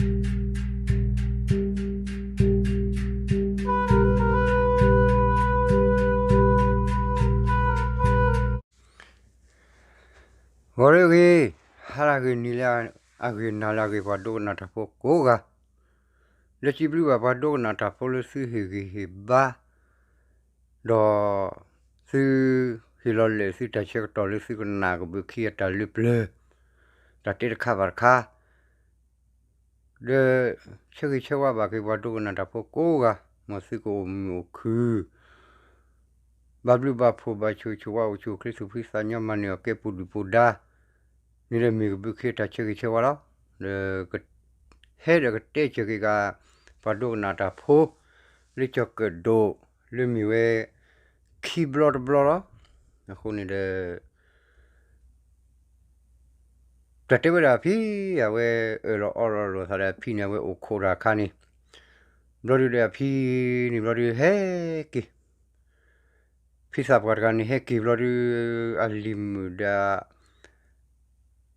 ဂီၤလၢအဂ့ၤ, ဟါလၢအဂ့ၤ, နံၤလၢအဂ့ၤ, နၤလၢအဂ့ၤ, ပှၤဒိကနၣ်တၢ်ဖိကိးဂၤ, လၢစံးဘျုးဘၣ်ပှၤဒိကနၣ်တၢ်ဖိလၢသုဟ့ၣ်ဂံၢ်ဟ့ၣ်ဘါ, ဒီးသုဟ့ၣ်လီၤလၢာ်သုတၢ်ဆၢကတီၢ်လၢသုကနၣ်ကဘုးခံအတၢ်လၢပျၢၤ, တၢ်တဲတခါဘၣ်တခါ ဒီးဆၢဂ့ၤဆၢဝါဘၣ်က့ၤပှၤဒိကနၣ်တၢ်ဖိကိးဂၤ, မ်သုကအိၣ်မုာ်အိၣ်ခုၣ်, ဘၣ်ဘျုးဘၣ်ဖှိၣ်ဘၣ်ဆိၣ်ဂ့ၤဆိၣ်ဝါအိၣ်ဆူၣ်အိၣ်ချ့ သူၣ်ဖှံသးညီမၤနၢၤအီၤကဲပူၤဒုၣ်ပူၤဒါ, န့ၣ်ဒီးမ့ၢ်ကဘုးခံတၢ်ဆၢဂ့ၤဆၢဝါလီၤ. ဒီးကဟဲဒီးကတဲစၢၤက့ၤက့ၤ ပှၤဒိကနၣ်တၢ်ဖိ လၢကၠီၤကၢၣ်ဒိၣ် လၢမ့ၢ်ဝဲ ခံဘျီတဘျီလီၤ. အဃိန့ၣ်ဒီး တၢ်တဲဝဲဒၣ်အဖံ အဝဲအၢၣ်လီၤအီလီၤလိာ်သးဒီးအဖံန့ၣ် အဝဲအိၣ်ခိးတၢ်အခါန့ၣ်, ဘျီဒုဒီးအဖံန့ၣ်ဘျီဒုဟဲက့ၤ, ဖံသးပှၢ်တဂၤန့ၣ်ဟဲက့ၤဘျီဒု အလံၤမုၣ်ဒီး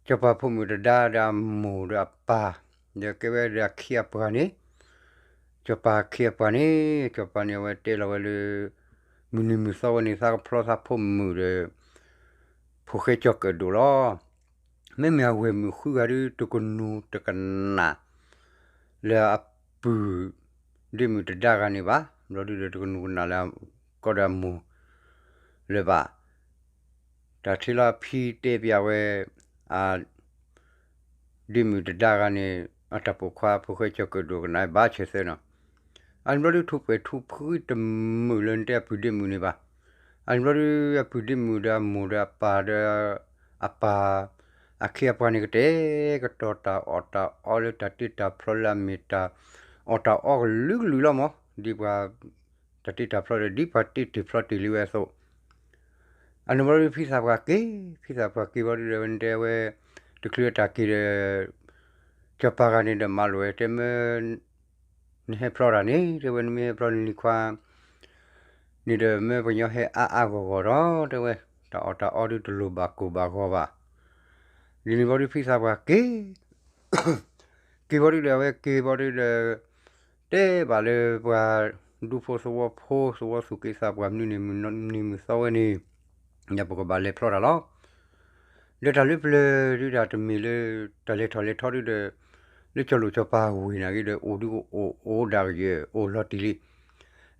စီၤပၤဖိမုၣ်တဒါဒီးအမိၢ်ဒီးအပၢ်, ဒီးကဲဝဲဒၣ်အခ့အပှၤန့ၣ်, စီၤပၤအခ့အပှၤန့ၣ်, စီၤပၤန့ၣ် အဝဲတဲလီၤဝဲလၢ မုၢ်နံၤမုၢ်သီဝဲန့ၣ် သးကဖျီသးဖိမုၣ်ဒီး ဖိၣ်ဃဲကၠီၤကၢၣ်ဒိၣ်လီၤ. မ့မ့ၢ်အဝဲၢ်မုၣ်ဃုဂၤဒု တကနူၤတကနၣ် လၢအပုၢ်ဒ့မုၣ်တဒါဂၤန့ၣ်ဘၣ်, ဘျီဒုဒီးတကနူၤကနၣ်လၢကီၢ်ဒီးအမိၢ်လၢၤဘၣ်. တၢ်ထံၣ်လီၤအဖံတဲပျးဝဲ အ ဒ့မုၣ်တဒါဂၤန့ၣ် အတၢ်ပိာ်ခွါဖိၣ်ဃဲကၠီၤကၢၣ်ဒိၣ်ကနၣ်ဘၣ်ဆဲးသၢနီၤ. အန့ၣ်ဘျီဒု ထူၣ်ပှဲၤထူၣ်ဖုတမုာ်လၢနတဲအပုၢ်ဒ့မုၣ်န့ၣ်ဘၣ်. အန့ၣ်ဘျီဒု အပုၢ်ဒ့မုၣ်ဒီးအမိၢ်ဒီးအပၢ်ဒီး အပၢ် အခ့အပှၤန့ၣ် ကတဲာ်ကတီၤတၢ်အီၣ်တၢ်အီလၢတၢ်တ့တၢ်ဖျီလၢအမ့ၢ်တၢ်အီၣ်တၢ်အီကလုာ်ကလုာ်လီၤမး, ဒ်ပှၤ တၢ်တ့တၢ်ဖျီဒီး ဒ်ပှၤတ့တ့ၢ်ဖျီတ့ၢ်လံဝဲအသိး အန့ၣ်ဘျီဒု ဖံသးပှၢ်က့ၤ, ဖံသးပှၢ်က့ၤဘျီဒုဒီး ဝဲတဲဝဲ တချုးအတၢ်က့ၤဒီး စီၤပၤဂၤန့ၣ်ဒီးမၤလိာ်ဝဲ တဲမၢ နဟဲဖျီတၢ်န့ၣ် တဲဝဲ နမ့ၢ်ဟဲဖျီနလံၤခွါ န့ၣ်ဒီး မၢပှၤကညီဟဲအါအါဂီၢ်ဂီၢ်ဒီး တဲဝဲ တၢ်အီၣ်တၢ်အီဒုတလိၣ်ဘၣ်ကိၢ်ဘၣ်ဂီၤဘၣ်. ဒ်န့ၣ်ဘျီဒု ဖံသးပှၢ်က့ၤ က့ၤဘျီဒုဒီး အဝဲက့ၤဘျီဒုဒီး တဲဘၣ်လၢပှၤဒူဖိသဝီဖိ သဝီသူၣ်က့သးပှၢ် မနုၤန့ၣ်မုၢ်နံၤမုၢ်သီဝဲန့ၣ် ဒီးပကဘၣ်လဲၤဖျီတၢ်လီၤ. ဒီးတၢ်လၢပျၢၤဒုတၢ်တမ့ၢ်လၢ တၢ်လဲၤထီၣ်လဲၤထီဒုဒီး လၢကၠီၤလိာ်ကၠီၤပၤဝ့ၢ်နာ်က့ဒီး အိၣ်ဒုကအိၣ် အိၣ်ဒၣ်ကယဲၢ် အိၣ်လီၤတံၢ်လံ.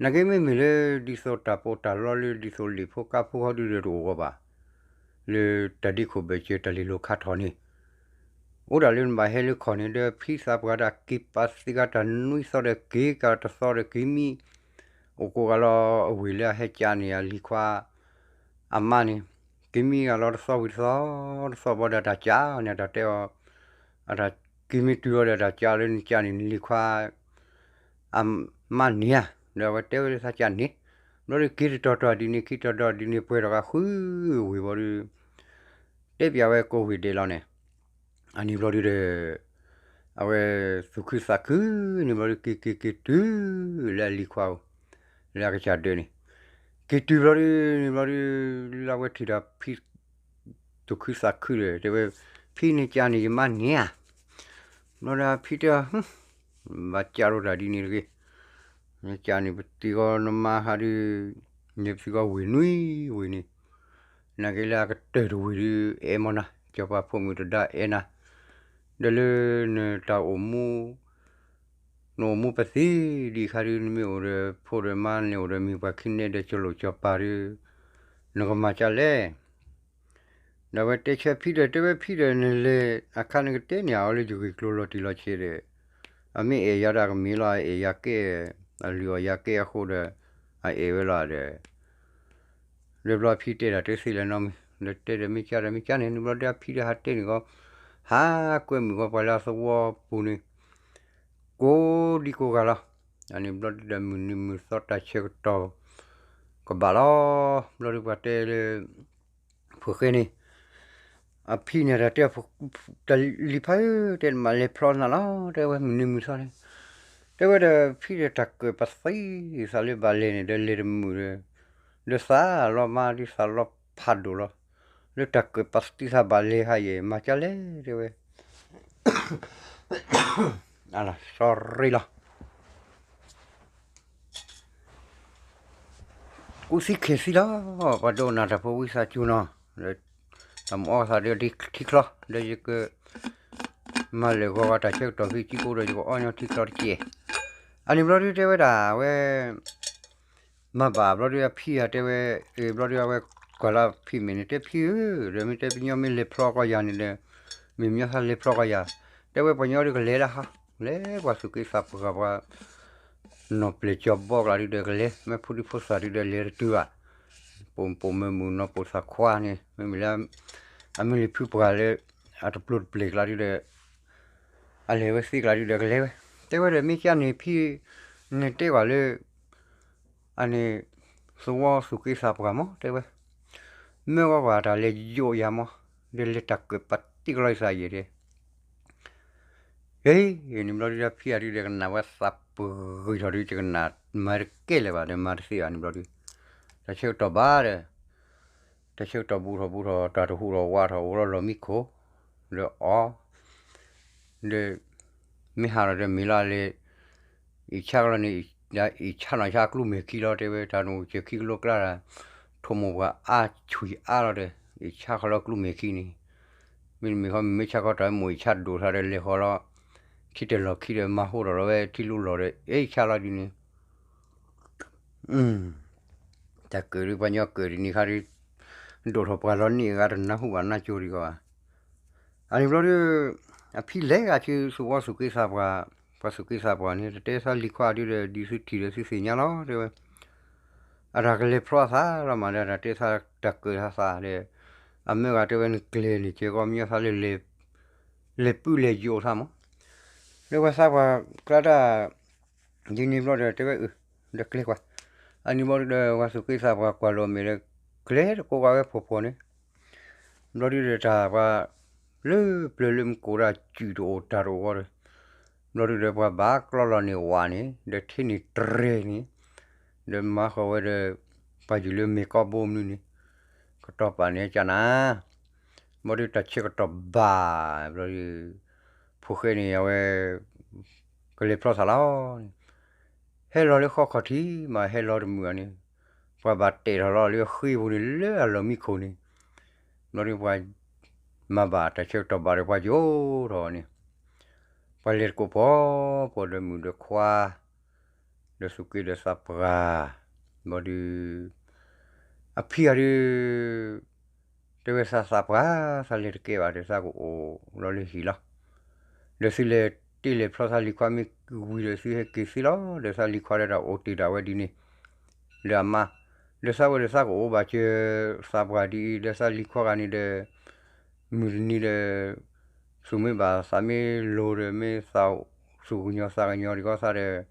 နာ်က့မ့မ့ၢ်လၢ ဒ်သိးတၢ်ပီးတၢ်လီလၢ ဒ်သိးလံာ်ဖိကါဖိဟီဒုဒီးတအိၣ်ဂီၢ်ဘၣ်. လၢတၢ်ဒ့ခိၣ်ဘၢၣ်စၢၤ တၢ်လံၣ်လိၤခါထီၣ်န့ၣ် အိၣ်ဒၣ်လၢနဘၣ်ဟဲလၢခီၣ်န့ၣ် ဒီးဖံသးပှၢ်ဒၣ်က့ၤပာ်သံဂၤတၢ်နွံသီဒီး က့ၤကတသီဒီး က့ၤမံ အိၣ်ကိးဂၤလီၤ အဝ့ၢ်လၢအဟဲကးန့ၢ်အလံၤခွါ အမါန့ၣ် က့ၤမံဂၤလီၤတသီဝံၤတသီ တသီဘီဒီးတၢ်ကးန့ၣ် တၢ်တဲအီၤ အတၢ်က့ၤမ့ၢ်တုၤလီၤဒီးတၢ်ကးလၢနကးန့ၢ်နလံၤခွါ အမါန့ၣ်ဧါ, ဒီးအဝဲတဲဝဲလၢသးကးန့ၢ်, ဘျီဒုးက့ၤတတီၤတီၤဒ်န့ၣ် ခံတီၤတီၤဒ်န့ၣ် ပှဲၤထီၣ်ဂၤဃုဝ့ၢ်ဘီဒုး တဲပျးဝဲကိးဝ့ၢ်ဒဲးလီၤန့ၣ်, အန့ၣ်ဘျီဒုးဒီး အဝဲသူၣ်ခုသးခုန့ၣ်ဘျီဒုး က့ၤက့ၤက့ၤတုၤလၢအလံၤခွါဧိၤ လၢအကစၢ်ဒၢးန့ၣ်, က့ၤတုၤဘျီဒုးန့ၣ်ဘျီဒုး လၢအဝဲထံၣ်ဒီးဖံ သူၣ်ခုသးခုဒီး တဲဝဲ ဖံန့ၣ်ကးန့ၢ်ယမါန့ၣ်ဧါ, ဘျီဒုးဖံတဲအီၤ ဘၣ်ကးလိာ်တၢ်ဒ်န့ၣ်တဂ့ၤ, နကးန့ၢ်ပသံဂီၤနမါဟးဒုး န့ၣ်ပသံဂီၤဝ့ၢ်နွံဝ့ၢ်န့ၣ်, နာ်က့လၢအကတၢၢ်တဝ့ၢ်ဒုး အဲၣ်မနၤ စီၤပၤဖိမုၣ်တဒါအဲၣ်နၤ, ဒီးလၢနတၢ်အိၣ်မူ နအိၣ်မူပသံဒံးခါဒုး နမ့ၢ်အိၣ်ဒီးဖိဒီးမါန့ၣ် အိၣ်ဒီးမံၤပှၤခံနဲဒီး ကၠီၤလိာ်ကၠီၤပၤဒုး နကမၤကၢ်လဲၣ်. ဒီးအဝဲတဲဆၢဖံဒီး တဲဝဲဖံဒီး နလဲၤအခါနကတဲန့ၢ်အီၤလၢယဂ့ၢ်ကျိၤလီၤတံၢ်လီၤဆဲးဒီး အမ့ၢ်အဲၣ်ယၤဒီးအကမ့ၢ်လီၤ အအဲၣ်ယၤကဲ အလုၢ်အီၣ်ယၤကဲအဃိဒီး အအဲၣ်ဝဲလီၤဒီး လၢဘျီဖံတဲတၢ်တသ့လၢၤနီတမံၤ လၢတဲဒီးမ့ၢ်ကၢ်ဒီးမ့ၢ်ကၢ်န့ၣ် နဘျီဒုးအဖံဒီးဟးတဲန့ၢ်ဂီၤ ဟးကွဲမုာ်ဂီၤပှၤလၢအသဝီပူၤန့ၣ် ကိးဒံကိးဂၤလီၤ. အန့ၣ်ဘျီဒုးဒီးမုၢ်နံၤမုၢ်သီတၢ်ဆၢကတီၢ် ကဘၣ်လီၤ. ဘျီဒုးပှၤတဲလၢ ဖိၣ်ဃဲန့ၣ် အဖံန့ၣ်တၢ်တဲ တၢ်လံၤဖးဧၢ တဲနမၤလဲၤဖျီနၤလီၤ တဲဝဲမုၢ်နံၤမုၢ်သီန့ၣ် တဲဝဲဒီးဖံဒီးတၢ်ကၢၣ်ပသံသးလၢဘၣ်လဲၤန့ၣ် ဒီးလဲၤတမုာ်ဒီး ဒီးသးလီၤမါဒုးသးလီၤဖးဒိၣ်လီၤ လၢတၢ်ကၢၣ်ပသံသးဘၣ်လဲၤဟးယဲၢ် မၤကၢ်လဲၣ် တဲဝဲ အ sorry လီၤ. ကူၣ်သံခဲသံလီၤ, ပှၤဒိကနၣ်တၢ်ဖိဝံသးစူၤနီၤ, တၢ်မၤအီၣ်သးဒီးထံချီ ဒီးယက မၤလဲၤဂီၤဝဲတၢ်ဆၢကတီၢ်ဖဲကံကိဒီး ယကအီၣ်ညီထံချီတက့ၢ်. အန့ၣ်ဘျီဒုတဲဝဲဒၣ်ဝဲ မၤဘၣ်ဘျီဒုအဖံအတဲဝဲ, အ့ၣ်ဘျီဒုအဝဲကွၢ်လၢဖံမဲာ်န့ၣ် တဲဖံဧၢ, ဒီးမ့ၢ်တဲပညီမ့ၢ်လဲၤဖျီကီၢ်ယၤန့ၣ်ဒီး မ့ၢ်ပညီသးလဲၤဖျီကီၢ်ယၤ, တဲဝဲပှၤညီဒုကလဲၤလၢဟါ, လဲၤပှၤသူၣ်က့သးပှၢ်ပှၤ နီၢ်ပျဲၢ်ကၠီၤဘီကျါဒုဒီးကလဲၤ, မ့ၢ်ဖိဒံဖိသၣ်ဒုဒီးလဲၤတတုၤဘၣ်, ပိာ်မုၣ်မုၣ်နီၢ်ပိာ်သးခွါန့ၣ် မ့မ့ၢ်လၢ အမ့ၢ်လံၤဖုပှၢ်လၢ အတပျိတပျဲၢ်ကျါဒုဒီး အလဲၤဝဲသ့ကျါဒုဒီးကလဲၤဝဲ, တဲဝဲဒီးမ့ၢ်ကန့ၣ်ဖံ နတဲကွၢ်လၢ အန့ၣ် သဝီသူၣ်က့သးပှၢ်မး တဲဝဲ, မ့ၢ်ဂီၢ်ကွၢ်တၢ်လဲၤယိးယၤမး, ဒီးလဲၤတၢ်ကၢၣ်ပာ်တံၢ်ကလီၤယသးယဲၢ်ဒဲး အ့ၣ် န့ၣ်ဘျီဒုဒီးဖံအဒုဒီးကနၣ်ဝဲသးပဂံၢ်ထီၣ်ဒု ယကနၣ်မၤတကဲလၢၤဘၣ်ဒီးမၤတသ့ဘၣ်န့ၣ်ဘျီဒု, တၢ်ဆၢကတီၢ်ဘၣ်ဒီး တၢ်ဆၢကတီၢ်ဘူးထီၣ်ဘူးထီၣ် တၢ်တဟူးထီၣ်ဝးထီၣ်အိၣ်လီၤလီၢ်မံခိၣ်, ဒီးအီၤ ဒီး မ့ၢ်ဟးထီၣ်ဒီးမ့ၢ်လီၤလဲၣ်, အံၣ်ဆၣ်ကလီၤန့ၣ်, အံၣ်ဆၣ်နီၢ်ဆၣ်ကျူမ့ၢ်ခံလီၤ တဲဝဲ တၢ်နအိၣ်စၢၤခံကလိကျါဒီး ထိၣ်မိၢ်ပှၢ်အါဆွံၣ်အါလီၤဒီး အံၣ်ဆၣ်ဃီလီၤကျူမ့ၢ်ခံန့ၣ်, မ့တမ့ၢ်ဃီမ့ၢ်ဆၣ်ခီတၢ်မ့ၢ်အံၣ်ဆၣ်ဒိၣ်ထီၣ်ဒီးလဲၤဃီလီၤ ထံတလီၢ်ခံဒီးမၤဟိထီၣ်လီၤဝဲထံလူလီၢ်ဒီး အံၣ်ဆၣ်လီၤဒ်န့ၣ် တၢ်ကၢၣ်ဒုးပှၤညီကၢၣ်ဒ်န့ၣ်ခါဒုး ဒိၣ်ထီၣ်ပှၤလီၤန့ၢ်အဂၤတနၢ်ဟူဘၣ်နၢ်ကၠိဒံးကီးဘၣ်. အန့ၣ်ဘျီဒုး အဖံလဲၤဂၤဆူသဝီသူၣ်က့သးပှၢ်, ပှၤသူၣ်က့သးပှၢ်န့ၣ် တတဲသးလံၤခွါဒုဒီး ဒ်သုထံၣ်ဒီးသုသ့ၣ်ညါလီၤ တဲဝဲ. အတၢ်ကလဲၤဖျီသးလီၤမးဒီး တၢ်တဲသးတၢ်ကၢၣ်သးသးဒီး အမၢဂၤတဲဝဲနကျဲၤန့ၣ် ကဲကီးမညီသးလၢ လဲၤပုၢ်လဲၤယိးသးမး. ဒီးပှၤသးပှၢ်ကျါတၢ် ဒ်န့ၣ်ဘျီဒီးတဲဝဲအၢ ဒီးကျဲကွၢ်. အန့ၣ်ဘျီဒုဒီး ပှၤသူၣ်က့သးပှၢ်ကွၢ်လီၤမဲာ်ဒီး ကျဲတကိးကွၢ်ဝဲဖှီၣ်ဖှီၣ်န့ၣ် ဘျီဒုဒီးတၢ်ပှၤ လၢပျၢၤလၢမူခိၣ်ဒၣ်စုၣ်တအိၣ်တၢ်တအိၣ်ဂီၢ်ဒီး ဘျီဒုဒီးပှၤဘၣ်ကျီလီၤန့ၢ်ဝၣ်န့ၣ် ဒီးထံန့ၢ်တြဲၤန့ၣ် ဒီးမၤဃီၤဝဲဒီး ပှၤယုၢ်လၢမ့ၢ်ကီဘိမနုၤန့ၣ် ကတီၤပာ်န့ၣ်ကနၤ ဘျီဒုတၢ်ဆၢကတီၢ်ဘၣ် ဘျီဒု ဖိၣ်ဃဲန့ၣ် အဝဲ ကလဲၤဖျီသးလီၤန့ၣ် ဟဲလီၤလၢဃီခီၣ်ထံးမး ဟဲလီၤတမုာ်ဧါန့ၣ် ပှၤဘၣ်တဲာ်ထီၣ်လီၤလၢအဃ့ပူၤန့ၣ် လၢအလီၢ်မံခိၣ်န့ၣ် ဘျီဒုပှၤ မၤဘၣ်တၢ်ဆၢကတီၢ်ဘၣ်ဒီးပှၤယိးထီၣ်န့ၣ် ပှၤလဲၤတကိးဖှီၣ်ဖှီၣ်ဒီးမုၣ်ဒီးခွါ ဒီးသူၣ်က့ဒီးသးပှၢ် ဘျီဒု အဖံဂၤဒု တဲဝဲသးသးပှၢ် သးလဲၤတကဲဘၣ်ဒီးသးကအိၣ်လီၤလၢဟံၣ်လီၤ. ဒီးသုလဲၤတ့ၢ်လဲၤဖျီသးလံၤခွါမ့ၢ်ဝံၤဒီးသုဟဲက့ၤသ့လီၤ ဒီးသးလံၤခွါဒီးတၢ်အိၣ်တ့ၢ်ဒၣ်ဝဲဒ်န့ၣ် လၢအမါ ဒီးသးဝဲဒီးသးကအိၣ်ဘၣ်စၢၤသးပှၢ်ဒ်အံၤ ဒီးသးလံၤခွါဂၤန့ၣ်ဒီး မုၢ်တနံၤဒီး သူၣ်မ့ၢ်ဘၣ်သးမ့ၢ်လိၤဒီး မ့ၢ်သးသူၣ်ကညီၤသးကညီၤဒံးကီးသးဒီး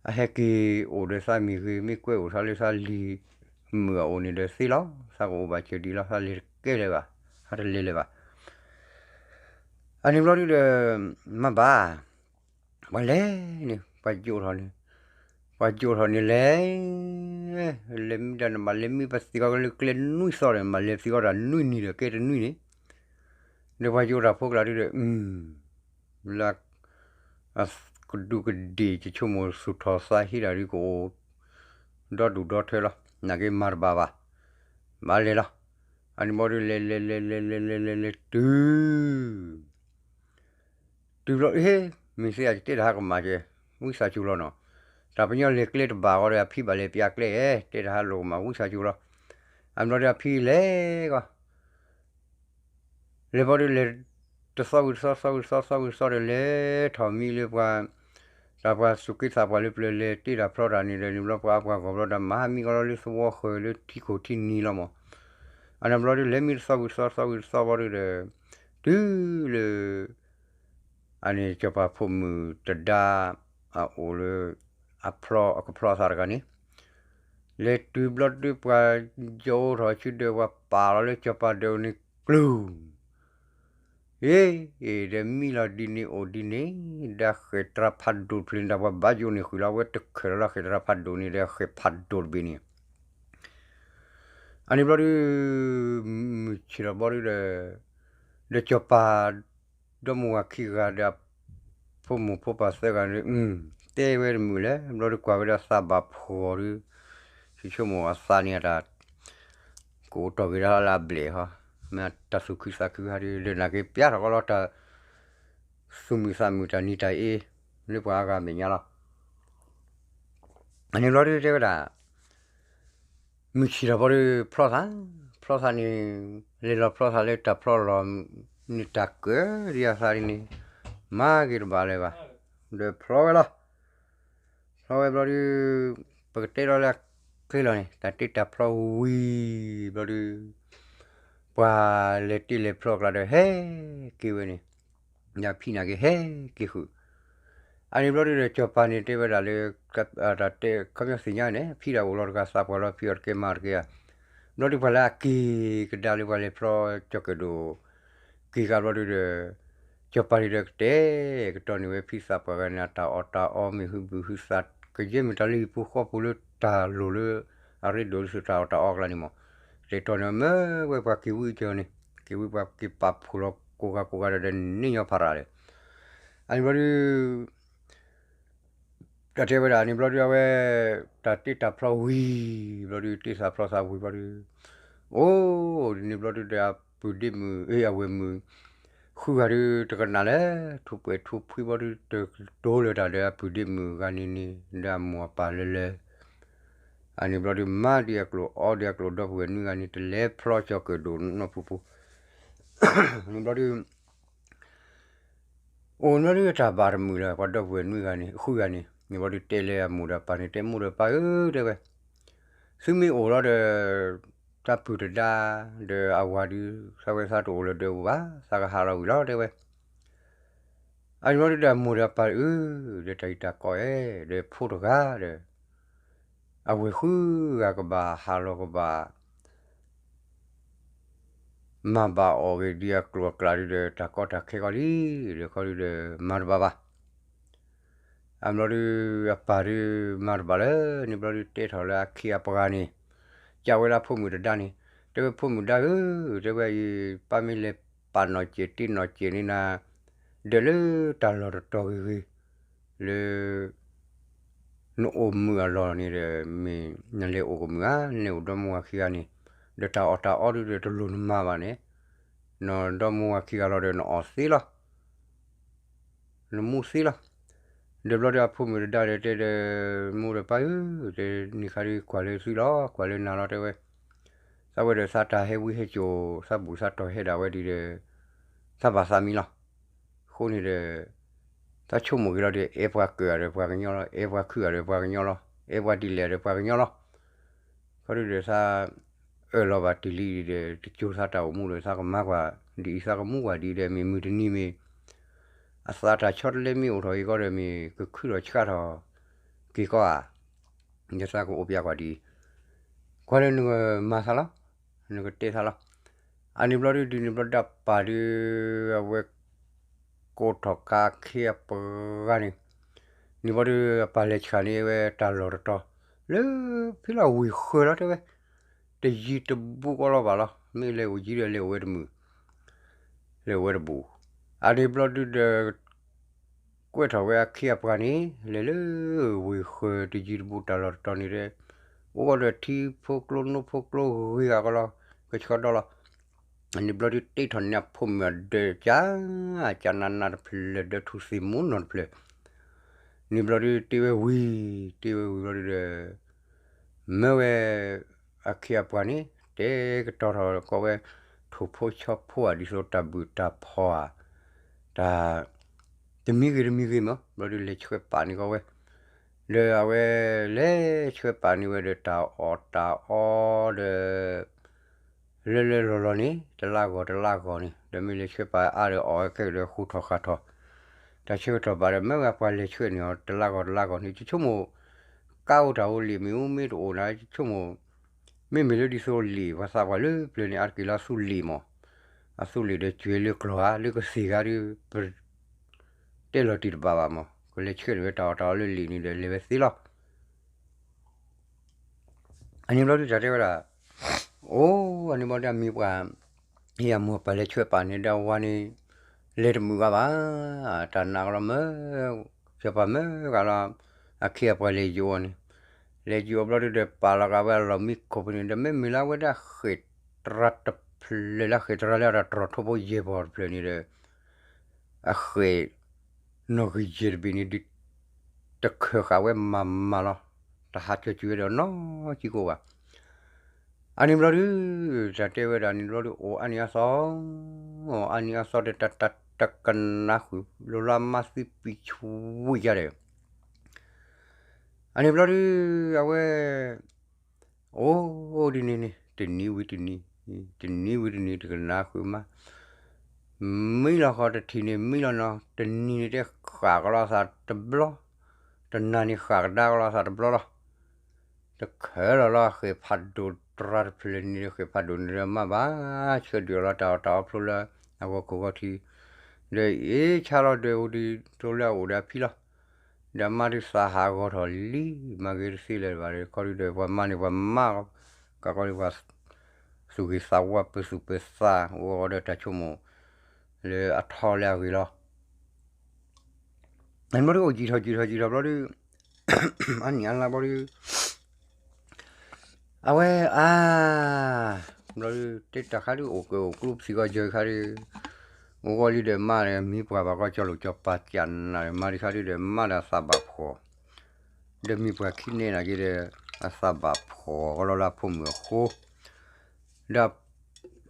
အဟဲက့ၤအိၣ်ဒီးသးမ့ၢ်ဂ့ၤ မ့ၢ်ကွဲအိၣ်သးလၢသးလံၤမုၣ်အအိၣ်န့ၣ်ဒီးသ့လီၤ. သးကအိၣ်ဘၣ်စၢၤဒ်လီၤ သးလဲၤတကဲလၢၤဘၣ် သးတလဲၤလၢၤဘၣ်. အန့ၣ်ဘျီဒုဒီး မၤဘၣ် ပှၤလဲၤန့ၣ် ပှၤယိးထီၣ်န့ၣ် ပှၤယိးထီၣ်န့ၣ်လဲၤ လဲၤမံဒီးနဘၣ်လဲၤမံပသံၣ်ကီးလၢကျဲနွံသီဒီး နဘၣ်လဲၤပသံၣ်ကီးတၢ်နွံနံၤဒီးကဲတနွံန့ၣ် ဒီးပှၤယိးတၢ်ဖိကျါဒုဒီး လၢ ကဒူးကဒ့ၣ် ကဆိကမိၣ်သူၣ်ထီၣ်သးဟ့တၢ်ဒုကအိၣ် ဒီဒူၣ်ဒီထၢလီၤ နာ်က့မၤတဘၣ်ဘၣ် ဘၣ်လဲၤလီၤ. အန့ၣ်ဘျီဒုလဲၤလဲၤလဲၤလဲၤလဲၤလဲၤလဲၤလဲၤတုၤ တုၤဘျီ ဟ့ မ့ၢ်သ့အတဲတၢ်ဟးကမၣ်ကဲ ဝံသးစူၤလီၤနီၤ. တၢ်ပညီလဲၤကျဲတဘၣ်ဃီဒီး အဖံဘၣ်လဲၤပျးကျဲ တဲတၢ်ဟးလိာ်ကမၣ် ဝံသးစူၤလီၤ. အန့ၣ်ဘျီဒုအဖံလဲၤကီး လဲၤဘျီဒုလဲၤ တသီဝံၤတသီ သီဝံၤတသီ သီဝံၤတသီဒီး လဲၤထီၣ်မံလၢပှၤ တၢ်ပှၤသူၣ်က့သးပှၢ်လၢပျၢၤလဲၤတ့ၢ်တၢ်ဖျီတၢ်န့ၣ်ဒီး န့ၣ်ဘျီပှၤအပှၤဂီၢ်ဘျီဒီး မၤဟးမံကီးလီၤလၢသဝီဃၢၤလၢထံခိၣ်ထံနံၤလီၤမး. အန့ၣ်ဘျီဒုလဲၤမံတသီဝံၤတသီ သီဝံၤတသီဘျီဒုဒီး တုၤလၢ အန့ၣ်စီၤပၤဖိမုၣ်တဒါ အအိၣ်လၢ အဖျီအကဖျီအသးတဂၤန့ၣ် လဲၤတုၤဘျီဒုပှၤယိးထီၣ်ဆူဒီး ပှၤပာ်လီၤလၢစီၤပၤဒၢးန့ၣ်ကျူၤ အ့ ဒီးမံလီၤဒ်န့ၣ်အိၣ်ဒ်န့ၣ် ဒီးဃဲၣ်တြၤဖးဒိၣ်တဖျၢၣ်န့ၣ် တၢ်ပှၤဘၣ်ယိးန့ၣ်ဃုာ်လီၤ အဝဲတခၢၣ်လီၤလၢဃဲၣ်တြၤဖးဒိၣ်န့ၣ် ဒီးဃဲၣ်ဖးဒိၣ်တဘ့ၣ်န့ၣ် အန့ၣ်ဘျီဒု မုၢ်ဆ့ၣ်ထီၣ်ဘျီဒုဒီး ဒီးစီၤပၤ ဒီမါဝၤခံဂၤဒီး ပ ဖိမုၣ်ဖိပၢ်သၢဂၤန့ၣ် တဲဝဲတမုာ်လဲၣ်, ဘျီဒုးကွၢ်ဝဲဒၣ်သးဘၣ်ဖှီၣ်ဒုး, ဆိကမိၣ်အသးန့ၣ်အတၢ် ကအိၣ်တီၢ်က့ၤဒၣ်လၢအဘျဲၣ်ဟီ, မ့ၢ်တၢ်သူၣ်ခုသးခုဟးဒုး ဒီးနာ်က့ပျၢ်ထီၣ်ကီလီၤတၢ် သူၣ်မုာ်သးမုာ်တၢ်နံၤတၢ်အ့ လၢပှၤအါဂၤမဲာ်ညါလီၤ. အန့ၣ်ဘျီဒုးတဲဝဲဒၣ် မုၢ်ဆ့ၣ်ထီၣ်ဘျီဒုး ဖျီသး, ဖျီသးန့ၣ် လဲၤလီၤဖျီသးလၢတၢ်ဖျီလီၤန့ၣ် တၢ်ကၢဒ်အသးဒ်န့ၣ် မၤက့ၤတဘၣ်လၢၤဘၣ်, ဒီးဖျီဝဲလီၤ. ဖျီဝဲဘျီဒုး ပကတဲလီၤလၢအချ့လီၤန့ၣ် တၢ်တ့တၢ်ဖျီဝံၤဘျီဒုး ပှၤလဲၤတ့လဲၤဖျီအကျါဒီး ဟဲက့ၤဝဲန့ၣ် ညၣ်ဖံးနာ်က့ၤဟဲက့ၤဃုာ်, အန့ၣ်ဘျီဒုးဒီး စီၤပၤန့ၣ်တဲဝဲဒၣ်လၢ တၢ်တဲခီပညီသ့ၣ်ညါန့ၣ် ဖံးဒၣ်အိၣ်လီၤတဂၤ သးပှၢ်လီၤဖံးအီၤတကဲမၤအီၤတကဲဧါ, ဘျီဒုးပှၤလၢအက့ၤကဒါလၢပှၤလဲၤဖျီကၠီၣ်ကၢၣ်ဒိၣ် က့ၤကဒါဘျီဒုးဒီး စီၤပၤန့ၣ်ဒီးကတဲာ်ကတီၤန့ၢ်ဝဲဖံသးပှၢ်ဂၤန့ၣ် အတၢ်အီၣ်တၢ်အီမ့ၢ်ဟုဘုဟုသး ကယဲၢ်မ့ၢ်တၢ်လၢဟံၣ်ဖိဃီဖိလၢတၢ်လိၣ်လၢ အရ့ဒိၣ်လၢသုးတၢ်အီၣ်တၢ်အီအကျါန့ၣ်မး, တဲာ်ကတီၤန့ၢ်မ့ၢ်ဝဲပှၤက့ၤဝံကၠီန့ၣ် က့ၤဝံပှၤက့ၤပာ်ဖှိၣ်လီၤကိးဂၤကိးဂၤဒီး န့ၢ်ညီဖးရၤဒီး အန့ၣ်ဘျီဒုး တၢ်တဲဝဲဒၣ်န့ၣ်ဘျီဒုး အဝဲ တၢ်တ့တၢ်ဖျီဝံၤဘျီဒုး တ့သးဖျီသးဝံၤဘျီဒုး အိၣ်ဒ်န့ၣ်ဘျီဒုးဒီး အပုၢ်ဒ့မုၣ် အဝဲၢ်မုၣ် ဃုဂၤဒုးတကနၣ်လဲၣ် ထူးပှဲၤထူးဖှံဘျီဒုး တတိၤလၢၤတၢ်ဒီးအပုၢ်ဒ့မုၣ်ဂၤန့ၣ်န့ၣ် ဒီးအမိၢ်အပၢ်လၢလၢ အန့ၣ်ဘျီဒုး မၤဒံးအကျိၤအီဒံးအကျိၤ ဒီပုၢ်ဝဲၢ်နွံဂၤန့ၣ် တလဲၤဖျီကၠီၣ်ကၢၣ်ဒိၣ်နီတပူၤပူၤ န့ၣ်ဘျီဒုး အိၣ်နီဒုးတၢ်ဘၣ်တမုာ်လၢၤ ပှၤဒီပုၢ်ဝဲၢ်နွံဂၤန့ၣ် ဃုဂၤန့ၣ် န့ၣ်ဘျီဒုးတဲလၢအမိၢ်ဒီးအပၢ်န့ၣ် တဲမိၢ်ဒီးပၢ်ဧၢ တဲဝဲ, သုမ့ၢ်အိၣ်လီၤဒီး တၢ်ပုၢ်တဒါ ဒီးအဝၤဒုး သးဝဲသးတအိၣ်လၢၤဒီးအိၣ်ဘၣ် သးကဟးလီၤဝံၤလီၤ တဲဝဲ. အန့ၣ်ဘျီဒုးဒီးအမိၢ်ဒီးအပၢ်အၢ ဒီးတၢ်အံၤတၢ်ကီအဲၣ် ဒီးဖိတဂၤဒီး အဝဲၢ်ဃုဂၤကဘၣ်ဟးလီၤကဘၣ် မၤဘၣ်အီၣ်ဂ့ၤဒံးအကျိၤအကျဲဒုးဒီး တၢ်ကီတၢ်ခဲကီလံ, ဒီးခီဒုးဒီးမၤတဘၣ်ဘၣ်. အဘျီဒုး အပၢ်ဒုးမၤတဘၣ်လၢၤ န့ၣ်ဘျီဒုးတဲထီၣ်လၢအခ့အပှၤန့ၣ် ကးဝဲလၢအဖိမုၣ်တဒါန့ၣ် တဲဝဲဖိမုၣ်ဒါဧၢ, တဲဝဲအံၤ ပၢ်မ့ၢ်လဲၤပာ်နီၣ်စဲးတ့နီၣ်စဲးန့ၢ်နၤ ဒီးလၢတၢ်လီၢ်တတီၤဂ့ၤဂ့ၤ လၢ နအိၣ်မုာ်အလီၢ်န့ၣ်ဒီး မ့ၢ်နလဲၤအိၣ်ကမုာ်ဧါ, နလဲၤအိၣ်ဒီမါဝၤခံဂၤန့ၣ်, ဒီးတၢ်အီၣ်တၢ်အီဒုးဒီးတလိၣ်နမၤဘၣ်န့ၣ်, နဒီမါဝၤခံဂၤလီၤဒီးနအီၣ်သ့လီၤ, နမူသ့လီၤ. ဒီးဘျီဒီးအဖိမုၣ်တဒါဒီးတဲဒီး မိၢ်ဒီးပၢ်ဧၢ, တဲနံၤခါဒုးကွၢ်လၢသုလီၤ, ကွၢ်လၢနၤလီၤ တဲဝဲ. သးဝဲဒီးသးတၢ်ဟဲဝံဟဲစိာ် သးဘူၣ်သးတီၢ်ဟဲဒၣ်ဝဲဒုးဒီး သးဘၣ်သးမံလီၤ. အဃိန့ၣ်ဒီး သးဆိကမိၣ်က့ၤလီၤဒီး အဲၣ်ပှၤကၢၢ်ဧါဒီးပှၤကညီလီၤ, အဲၣ်ပှၤခုၣ်ဧါဒီးပှၤကညီလီၤ, အဲၣ်ပှၤဒ်လဲၣ်ဒီးပှၤကညီလီၤ. ခီဒုးဒီးသး အၢၣ်လီၤဘၣ်တ့ၢ်လံဒီး တကၠိသးတၢ်အိၣ်မူဒီး သးကမၤကွၢ်ဒ်အံၤ သးကမူကွၢ်ဒ်အံၤဒီး မ့ၢ်မုၢ်တနံၤမ့ၢ် အသးတၢ်ဆီတလဲမ့ၢ်အိၣ်ထီၣ်အံၤကီဒီး မ့ၢ်ကခုၣ်ထီၣ်ဆှးထီၣ်က့ၤကီဧါ. ဒီးသးကအိၣ်ပျဲကွၢ်ဒ်အံၤ, ကွၢ်လၢနကမၤသးလီၤ, နကတဲသးလီၤ. အန့ၣ်ဘျီဒုး ဒ်န့ၣ်ဘျီဒုး အပၢ်ဒုး အဝဲ ကိးထီၣ်ခါအခ့အပှၤန့ၣ်, န့ၣ်ဘျီဒုး အပၢ်လဲၤဆှၢန့ၢ်ဝဲတၢ်လီၢ်တတီၤ လၢဖဲလီၤဝ့ၢ်ဃၢၤလီၤ တဲဝဲ, တယံၤတဘူးကီလီၤဘၣ်လီၤ, မ့ၢ်လဲၤအိၣ်ယံၤဒီးလဲၤအိၣ်ဝဲတမုာ်, လဲၤအိၣ်ဝဲတဘူး. အန့ၣ်ဘျီဒုးဒီး ကွဲးထီၣ်ဝဲအခ့အပှၤန့ၣ် လဲၤလၢဝ့ၢ်ဃၢၤတယံၤတဘူးတၢ်လီၢ်တတီၤန့ၣ်ဒီး အိၣ်ဂီၢ်ဒီးထံဖိကျိနိဖိကျိဂ့ၤဂၤကီလီၤ, ကဆှီဒီလီၤ. န့ၣ်ဘျီဒုးတ့ထီၣ်န့ၢ်အဖိမုၣ်အဒၢးကၢ်, ကၢ်နးနးတဖျၢၣ်ဒီးထူၣ်သ့ၣ်မူနီၢ်တဖျၢၣ်. န့ၣ်ဘျီဒုးတ့ဝဲဝံၤ, တ့ဝဲဝံၤဘျီဒုးဒီး မၢဝဲ အခ့အပှၤန့ၣ် တဲကတီၤထီၣ်ကီးဝဲ ထိၣ်ဖိဆီဖိဧါ ဒ်သိးတၢ်ဘုၣ်တၢ်ဖီၣ်ဧါ, တၢ် တမံၤဂ့ၤတမံၤဂ့ၤမး ဘျီဒုးလဲၤဆှၢပာ်န့ၢ်ကီးဝဲ, ဒီးအဝဲလဲၤဆှၢပာ်န့ၢ်ဝဲဒီးတၢ်အီၣ်တၢ်အီဒီး လၢလၢလီၢ်လီၢ်န့ၣ် တလါဂီၢ်တလါဂီၢ်န့ၣ် ဒီးမ့ၢ်လဲၤဆှၢပာ်အါဒီးအီၣ်ဝဲခဲဒီးဃူထီၣ်ဃာ်ထီၣ်, တၢ်ဆၢကတီၢ်ဘၣ်ဒီး မ့ၢ်ဝဲပှၤလဲၤဆှၢန့ၢ်အီၤ တလါဂီၢ်တလါဂီၢ်န့ၣ် ယဆိကမိၣ် ကါအိၣ်တၢ်အိၣ်လံာ်မ့ၢ်အိၣ်မ့ၢ်တအိၣ်နၤ ယဆိကမိၣ် မ့မ့ၢ်လၢဒ်သိးလံာ် ပှၤသးပှၢ်လၢပျၢၤန့ၣ် အါတက့ၢ်လၢအသူလံာ်မး, အသူလံာ်ဒီးကွဲးလၢကျီၢ်ဧါ လၢကသ့ၣ်ဂၤဒီး ပ တဲလီၤတံၢ်တဘၣ်ဘၣ်မး ကလဲၤဆှၢန့ၢ်ဝဲတၢ်အီၣ်တၢ်အီလၢလံာ်န့ၣ်ဒီးလဲၤဝဲသ့လီၤ. အန့ၣ်ဘျီဒုးတၢ်တဲဝဲဒၣ်, အိၣ် အန့ၣ်ဘျီဒုးအမံၤပှၢ် ဟ့ၣ်အမိၢ်ပၢ်လဲၤဆှၢပာ်န့ၢ်ဒီးအဝၤန့ၣ် လဲၤတမုာ်ဂၤဘၣ်, တၢ်နာ်ကလီၤမၢ်, စီၤပၤမၢဂၤလီၤ, အခ့အပှၤလဲၤယိးအီၤန့ၣ်, လဲၤယိးအီၤဘျီဒုဒီး ပာ်လီၤဂာ်ဝဲအလီၢ်မံခိၣ်ဖဲန့ၣ် ဒီးမ့မ့ၢ်လၢအဝဲဒၣ်ဃဲၣ်တရါတဖျၢၣ်လၢဃဲၣ်တရါလၢအတၢ်တြီၢ်ထိဖိယဲၢ်ပီၢ်တဖျၢၣ်န့ၣ်ဒီး အဃဲၣ် နီၣ်ဂံၢ်ယဲၢ်တဘ့ၣ်န့ၣ်ဒုး တခၢၣ်ဃာ်ဝဲမၤမၤလီၤ, တဟးကၠီၤကွံာ်ဝဲဒီးနီၢ်ကံကိၣ်ဘၣ်. အန့ၣ်ဘျီဒုး တၢ်တဲဝဲဒၣ်န့ၣ်ဘျီဒုး အိၣ်အါနံၤအါသီ, အိၣ်အါနံၤအါသီဒီးတၢ်တၢ်တကနၣ်ဃုာ် လိၤလၢမါသံပံၤဆူဝံၣ်ယါဒီး အန့ၣ်ဘျီဒုး အဝဲ အိၣ်ဒ်န့ၣ်န့ၣ် တနံၤဝံၤတနံၤ, တနံၤဝံၤတနံၤ တကနၣ်ဃုာ်မါ, မံလီၤဃီတထံၣ်န့ၣ် မံလီၤနီၤ, တနံၤန့ၣ်တဲဃၣ်ကလီၤအသးတဘျီ, တနၤန့ၣ်ဃၣ်ကဒါကလီၤအသးတဘျီလီၤ. တခၢၣ်လီၤလီၤ ဃဲၣ်ဖးဒိၣ်တြါတဖျၢၣ်န့ၣ်ဒီး ဃဲၣ်ဖးဒိၣ်န့ၣ်ဒီး မါဘၣ်ဆၢဒုးအီၤလီၤတၢ်အီၣ်တၢ်အီဖျိလၢအဂီၤခိၣ်ဂီၤထံး, ဒီးအ့ၣ်ဆါလီၤဒီးအိၣ်ဒံး တိလၢအအိၣ်ဒီးအဖံလီၤ. ဒီးအမါဒုးသးဟးဂီၤထီၣ်လံ, မၤဂ့ၤတသ့လၢၤဘၣ်ဒီး ခီဒုဒီး ပှၤမါန့ၣ်ပှၤမါ, ကးကီဒုးပှၤ သူၣ်ဂ့ၤသးဝါ ပသူၣ်ပသး အိၣ်ဂီၤဒီးတၢ်ဆိကမိၣ် လၢအထီလၢအဂ့ၤလီၤ. အန့ၣ်ဘျီဒုး အိၣ်ယံာ်ထီၣ်ယံာ်ထီၣ်ယံာ်ထီၣ်ဘျီဒုး အါနံၣ်အါလါဘျီဒုး အဝဲအါ ဘျီဒုး တဲတၢ်ခါဒုး အိၣ်ကၢၢ်အိၣ်ကျိပသံၣ်ကီၢ်ယၢၤခါဒုး အိၣ်ဂီၤလံဒီးမါဒီး မံပှၤဘၣ်ကီကၠီလိာ်ကၠီပၤကၢ်နၤဒီး မါဒုးခါဒုးဒီး မါဒီးအသးဘၣ်ဖှီၣ်, ဒီးမံပှၤခံန့ၢ်နာ်က့ဒီး အသးဘၣ်ဖှီၣ်ကီလီၤလၢအဖိမုၣ်အဃိ ဒီး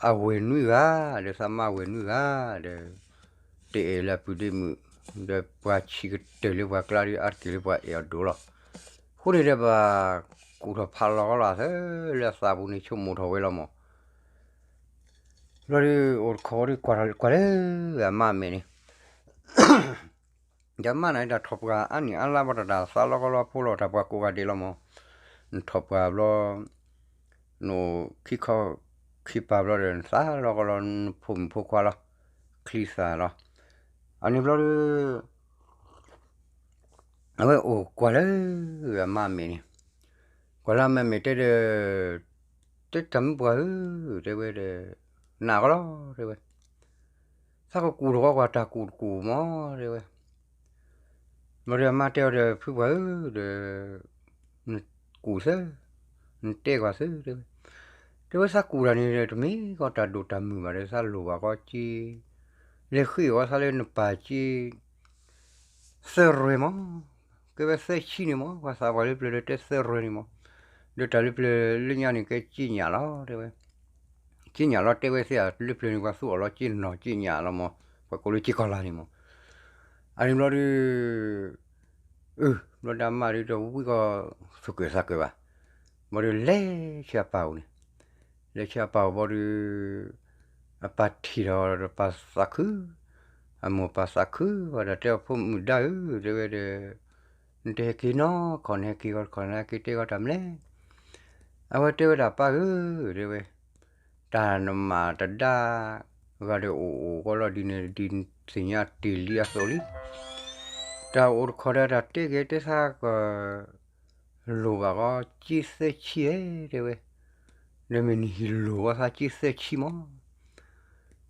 အဝဲၢ်နွံဂၤ, ဒီးသးမါဝဲၢ်နွံဂၤ, ဒီး တအဲၣ်လၢအပုၢ်ဒ့မုၣ်, ဒီးပှၤဆံးကတၢၢ်လၢပှၤကျါဒုးအါတက့ၢ်လၢပှၤအဲၣ်အီၤဒိၣ်လီၤ. အဃိန့ၣ်ဒီးဘၣ်ကူၣ်ထီၣ်ဖးလီၤကီလီၤသၢလၢအသးပူၤန့ၣ် ဆိကမိၣ်ထီၣ်ဝဲလီၤမး. ဘျီဒုး အိၣ်တခီဒုး ကွၢ်လၢအမါအမဲာ်န့ၣ် ဒီးမါန့ၣ် တၢ်ထီၣ်ပှၢ်အါနံၣ်အါလါဘၣ်တၢ် တၢ်သးလီကီလီဖိလီၤ တၢ်ပှၤကိးဂၤဒဲးလီၤမး. နထီၣ်ပှၢ်ဘျီ နအိၣ်ခံခီခံပၤဘျီဒီး နသးလီကီလီ နဖိမုၣ်ဖိခွါလီၤ, ချံသၣ်လီၤ. အန့ၣ်ဘျီဒုး အဝဲအိၣ်ကွၢ်လၢအမါအမဲာ်န့ၣ်, ကွၢ်လၢအမါအမဲာ်တဲဒီး, တဲတၢ်မုၣ်ပှၢ်ဧၢ, တဲဝဲဒီး, နာ်ကီလီၤ တဲဝဲ, သးကကူၣ်ထီၣ်ကွၢ်တၢ်ကူၣ်တကူၣ်မး တဲဝဲ. ဘျီဒီးအမါတဲအီၤဒီး ဖုပှၢ်ဧၢဒီး နကူၣ်သၢ, နတဲကွၢ်သၢ တဲဝဲ. တဲဝဲသးကူၣ်တၢ်န့ၣ်ဒီး တမ့ၢ်ကီတၢ်ဒိၣ်တၢ်မုၢ်ဘၣ်ဒီး သးလိၣ်ဘၣ်ကီက့ လဲၤဃ့အီၣ်သးလၢနပၢ်က့ သၢရဲၣ်မး, ကဲဝဲသၢဆံန့ၣ်မး, ပှၤသးပှၢ်လၢပျၢၤဒီးတဲသၢရဲၣ်န့ၣ်မး, ဒီးတၢ်လၢပျၢၤလၢညါန့ၣ် ကဲက့ညၣ်လီၤ တဲဝဲ. က့ညၣ်လီၤ တဲဝဲသ့ၣ်ဧါ, လၢပျၢၤန့ၣ် ပှၤသူအီၣ်လီၤက့နီၢ်က့ညၣ်လီၤမး, ပှၤကိးလၢက့ကီၢ်လာ်န့ၣ်မး. အန့ၣ်ဘျီဒုး အၢ ဘျီဒုးအမါဒုးတဝံၣ်ကီ သူၣ်ကၢၣ်သးကၢၣ်ဘၣ်. ဘျီဒုးလဲၤဆူအပၢ်အိၣ်န့ၣ်, လဲၤဆူအပၢ်အိၣ်ဘျီဒုး အပၢ်ထံၣ်ဒီးပၢ်သးခု, အမိၢ်ပၢ်သးခုဝဲဒီး တဲအီၤ ဖိမုၣ်ဒါဧၢ, တဲဝဲဒီး, နတဟဲက့ၤနီၢ်ခီ နဟဲက့ၤဂီၤတခီ နဟဲက့ၤတဲဂီၤတၢ်မနုၤလဲၣ်. အဝဲတဲဝဲဒၣ် ပၢ်ဧၢ, တဲဝဲ, တၢ်နမၤတဒါ ဂၤဒီးအိၣ်အိၣ်ကီလီၤဒ်န့ၣ် ဒ်သ့ၣ်ညါတ့ၢ်လံအသိးလံ. တၢ်အိၣ်တခီဒီးတၢ်တဲက့ၤတဲသးက လိၣ်ဘၣ်ကီ က့သၢဆံဧဲ တဲဝဲ, ဒီးမ့ၢ်နဟံၣ်လိၣ်ဝဲသးက့သၢဆံမး.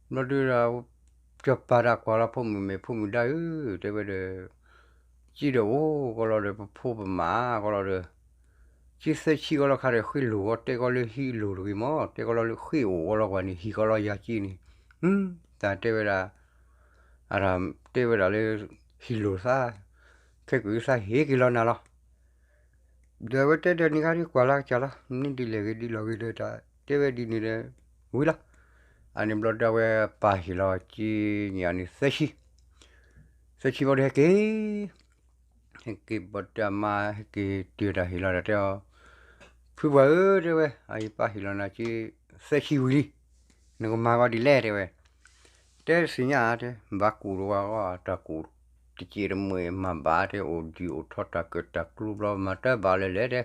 ဘျီဒုးဒီး စီၤပၤဒီးကွၢ်လီၤဖိမုၣ်မဲာ် ဖိမုၣ်ဒါဧၢ, တဲဝဲဒီး, က့ဒီးအိၣ်ကီလီၤဒီး ပဖိပမါကီလီၤဒီး က့သၢဆံကီလီၤခါဒီး ဃ့လိၣ်ကီ တဲကီလၢဟံၣ်လိၣ်တဂ့ၤမး, တဲကီလၢဃ့အိၣ်ကီလီၤကွၢ်န့ၣ် ဟံၣ်ကီလီၤယၤက့န့ၣ်, တၢ်တဲဝဲဒၣ်, အတၢ်တဲဝဲဒၣ်လၢ ဟံၣ်လိၣ်သး, ခဲကၢ်သးဟ့ၣ်က့ၤလီၤနၤလီၤ. ဒီးအဝဲတဲဒီးနံၤခါဒုးကွၢ်လၢကစၢ်လီၤ, မ့ၢ်ဒ်လဲၣ်ဂ့ၤဒ်လဲၣ်ဂ့ၤဒီးတၢ်တဲဝဲဒ်န့ၣ်ဒီး ဝံၤလီၤ. အန့ၣ်ဘျီဒီးအဝဲပၢ်ဟ့ၣ်လီၤက့ညါန့ၣ်သၢဆံ, သၢဆံဘျီဒီးဟဲက့ၤ, ဟဲက့ၤဘျီဒီးအမါဟဲက့ၤတုၤတၢ်ဟ့ၣ်လီၤဒီးတဲအီၤ, ဖုပှၢ်ဧၢ တဲဝဲ, အအံၤပၢ်ဟ့ၣ်လီၤနၤက့သၢဆံဝံၤလံ, နကမၤကီဒ်လဲၣ် တဲဝဲ. တဲသ့ၣ်ညါတဲ, ဘၣ်ကူၣ်တဝါဂီၢ် တၢ်ကူၣ်တစဲးတမှဲာ်မၤဘၣ်တဲ, အိၣ်ဒံးအိၣ်ထီတၢ်ကၢၣ်တၢ်ကျူဘျီ မၤတၢ်ဘၣ်လဲၤလဲၤတဲ,